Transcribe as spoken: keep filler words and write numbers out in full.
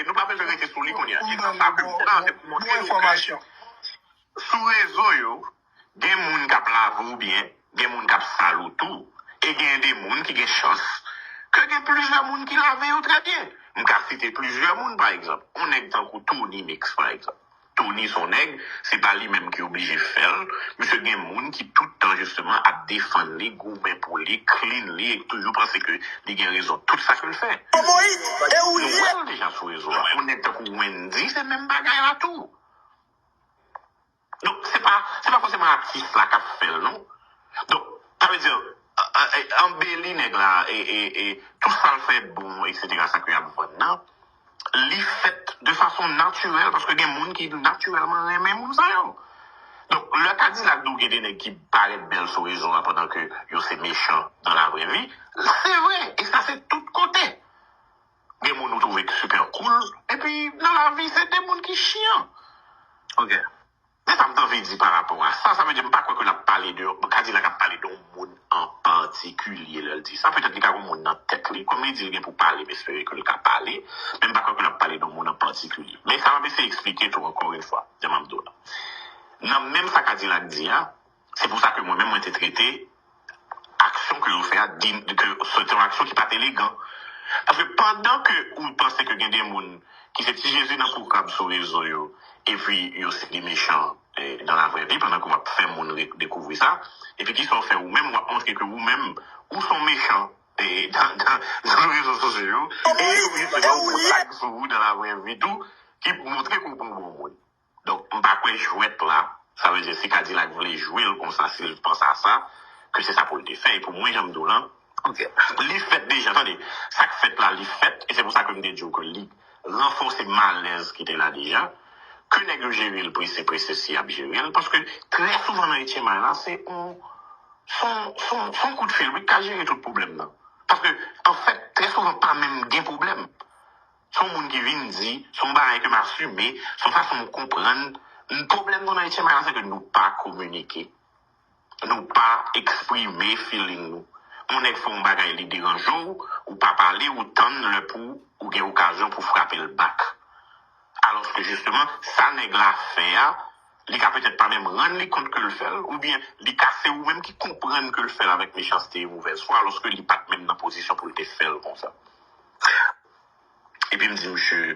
rete, nou pa bezwen rete sou li kounye a. Egzanp sa ke m pran, se pou montre nou ke sou rezo yo, gen moun k ap lave w byen, gen moun k ap sal ou tou, e gen de moun ki gen chans ke gen plizyè moun ki lave yo trè byen. M ka site plizyè moun, pa egzanp, yon nèg tankou Tony Mix, pa egzanp. Tony se yon nèg, se pa li menm ki oblije fè l. Misye gen moun ki tout tan, jisteman, ap defann li, goumen pou li, clean li, e toujou panse ke li gen rezon tout sa ke l fè. Kòman li? E ou li ye? Nou wè l deja sou rezo a. Yon nèg tankou Wendy, se menm bagay la tou. Donk, se pa, se pa fòseman atis la k ap fè l, non. Donk, sa vle di, anbeli nèg la, e, e, e, tout sa l fè bon, etsetera, sa ke y ap vann nan, li fèt de fason natirèl, paske gen moun ki natirèlman renmen moun sa yo. Donk, lè Kadilak di w gen de nèg ki parèt bèl sou rezo a pandan ke yo se mechan dans la vraie vie, se vre, e sa se tout kote. Gen moun ou twouve ki super cool, Epi nan lavi, se de moun ki chiyan. Ok. Men sa m t anvi di pa rapò a sa, sa vle di m pa kwè ke l ap pale de, Kadilak ap pale de yon moun an patikilye lè l di sa. Petèt li ka gen yon moun nan tèt li, kòm li di li gen pou pale, m espere ke l ka pale, men m pa kwè ke l ap pale de yon moun an patikilye. Men sa m ap eseye eksplike tou ankò yon fwa, jan m ap di w la. Nan menm sa Kadilak di a, se pou sa ke mwen menm mwen te trete aksyon ke yo fè a, di, ke se te yon aksyon ki pa t elegan. Paske pandan ke ou panse ke gen de moun ki se ti Jezi nan kou krab sou rezo yo, epi yo se de mechan eh, dans la vraie vie, pandan ke w ap fè moun re- dekouvri sa, epi kisa w fè ou menm, w ap montre ke ou menm, ou se yon mechan eh, dans, dans, dans les réseaux sociaux, e ou justement ou gen tag sou ou dans la vraie vie tou, ki montre ke ou pa yon bon moun. Donk, m pa kwè jwèt la, sa vle di si Kadilak vle jwe l konsa, si l panse a sa, ke se sa pou l te fè. E pou mwen, jan m di w lan, Ok. li fèt deja, tande, sa k fèt la, li fèt, e se pou sa ke m te di w ke li ranfòse malèz ki te la deja, ke nèg yo jere l prese prese si y ap jere l, paske trè souvan nan H M I la, se yon, se yon, se yon, se yon kout fil, wi, k ka jere tout pwoblèm nan. Paske, anfèt, trè souvan, pa menm gen pwoblèm. Se yon moun ki vin di, se yon bagay ke m asime, se yon fason m konprann. Pwoblèm nou nan H M I la, se ke nou pa kominike. Nou pa eksprime feeling nou. Yon nèg fè yon bagay, li deranje w, ou pa pale, ou tann lè pou ou gen okazyon pou frape l back. Alòske, jisteman, sa nèg la fè a, li ka petèt pa menm rann li kont ke l fè l, oubyen li ka se ou menm ki konprann ke l fè l avèk mechanste e movèz fwa, alòske li pa t menm nan pozisyon pou l te fè l konsa. Epi m di misye,